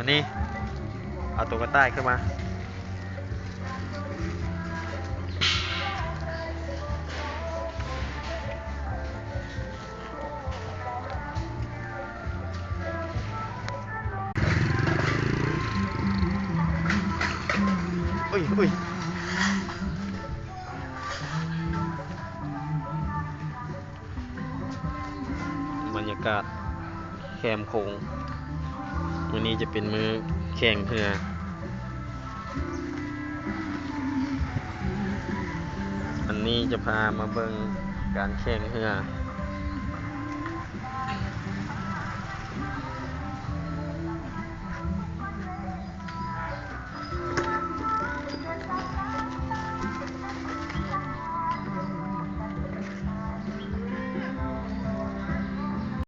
ອັນນີ້ ເອົາໂຕກະຕ່າຍຂຶ້ນມາ. ອຸ້ຍ ອຸ້ຍ ບັນຍາກາດແຄມໂຂງ ມື້ນີ້ຈະເປັນມື້ແຂ່ງເຮືອ. ອັນນີ້ຈະພາມາເບິ່ງການແຂ່ງເຮືອ.